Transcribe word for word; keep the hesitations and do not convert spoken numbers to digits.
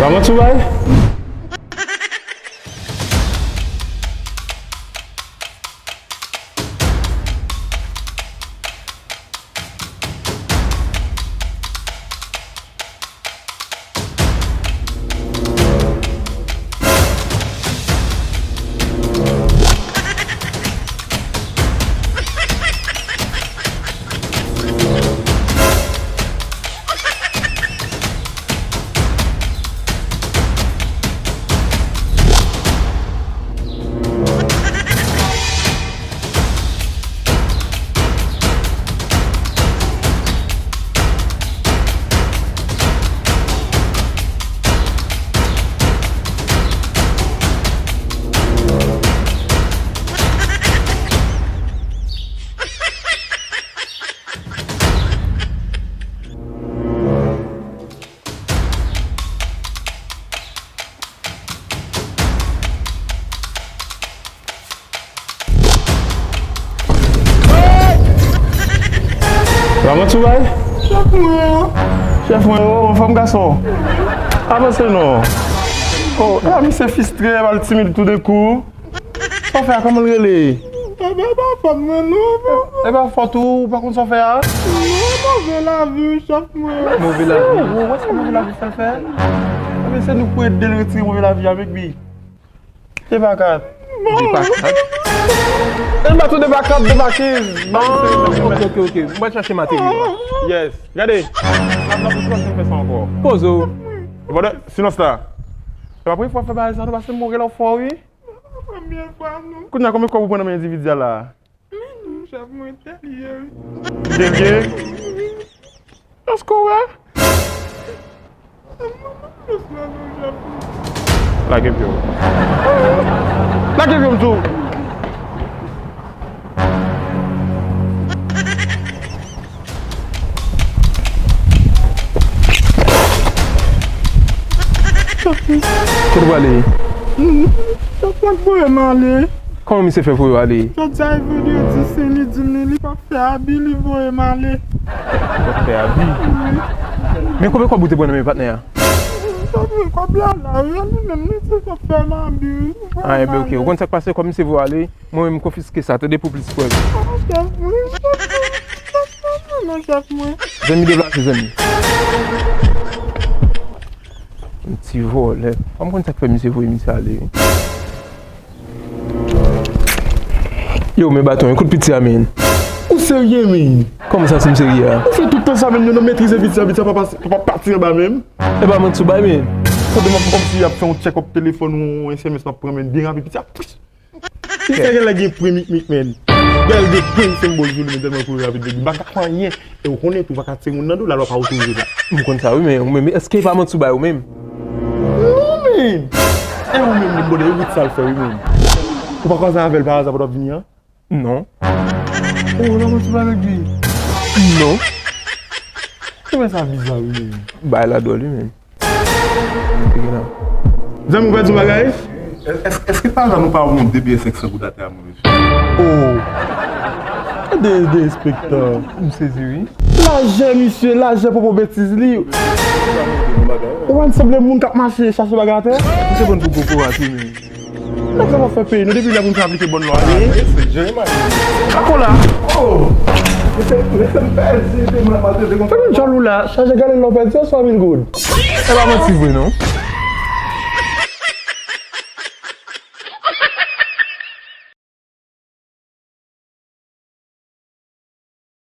Avan tou bay. Lamanti w bay? Chèf mwen an. Chèf mwen, o, anfòm gason. Avanse non. O, e pa misye fistre, e pa l timid toudenkou. Sa w fè a, kòman l rele? Ebyen, e pa fòt mwen non. E pa fòt ou, ou pa konn sa w fè a? Non, move lavi wi, chèf mwen. Move lavi? Ou wè sa move lavi fè l fè? Ebyen, se nou k pou ede l retire move lavi a, Big B. Depakat. Depakat? E m pa tou depakat, depakiz. Ah, ok, ok, ok. Mwen chache materyo a. Yes. Gade. N ap nan pou fè sa ankò. Poze w. Silans la. Se pa premye fwa w fè bagay sa non, paske m wè w fò wi. Premye fwa non. Kounye a, konbyen kòb ou pran nan men endividi a la? Men non, chèf mwen, tèl ye wi. Tèl ye? Èske w wè? Lage pye w. Lage pye w, m di w. Kote w prale? Chèf mwen voye m ale. Kòman misye fè voye w ale? Jodi a e vandredi, se li di m li, li p ap fè abi, li voye m ale. Li p ap fè abi? Wi. Men konbyen kòb ou te pran nan men patnè a? Chèf mwen, kòb la la wi, li menm li di l p ap fè m abi, wi. Ah, ebyen, ok. Ou konn sa k pase, kòm misye voye w ale, mwen menm m konfiske sa, tande, pou plis prèv. Ah, chèf mwen, chèf mwen, chèf mwen, non, chèf mwen. Zanmi deplase, zanmi. Yon ti vòlè. Pa m konn sa k fè misye voye misye ale, wi. Yo, men baton, ekout piti a, men. Ou serye, men? Kòman sa, si m serye a? Ou fè tout tan sa, men, nou nan metrize piti a, piti a pa pase, pa, pa pati anba, men. E pa manti w bay, men. Tande m ap kòmsi y ap fè yon check-up telefòn ou yon S M S m ap pran, men, byen rapid, piti a. Piti a genlè gen pwen mikmik, men. Genlè gen pwen senbòl sou li, men, tèlman l kouri rapid, men. M pa ka fè anyen. E ou konnen tou, ou pa ka tire moun nan do, lalwa pa otorize sa. M konn sa, wi, men, men, men èske e pa manti w bay ou menm? Non, men. E ou menm, men, bòdè, e wout sa l fè, wi, men. Ou pa kwaze avè l pa aza pandan w ap vini an? Non. Oh, lamanti w bay Big B? Non. Ou wè sa biza, wi, men. Bay la dwòl, wi, men. Zanmi, ou pèdi yon bagay? Èske, èske pa aza nou pa wè yon de biyè senk san goud atè a, mwen, mesye? Oh! Gade de enspektè. M sezi, wi. Lajè, misye, lajè pwopo betiz li. Ou pa sanble moun k ap mache chache bagay atè? Misye pran pou gwo korat, wi, men. Nèg sa p ap fè peyi nou, depi lè pou n fè aplike bòn lwa a. Ako la! Oh! Mesye, mesye, m pèdi, se mwen maltrete konsa. Fè m djòl ou la, chaje gade lè w pèdi an swa mil goud. E pa manti vre non.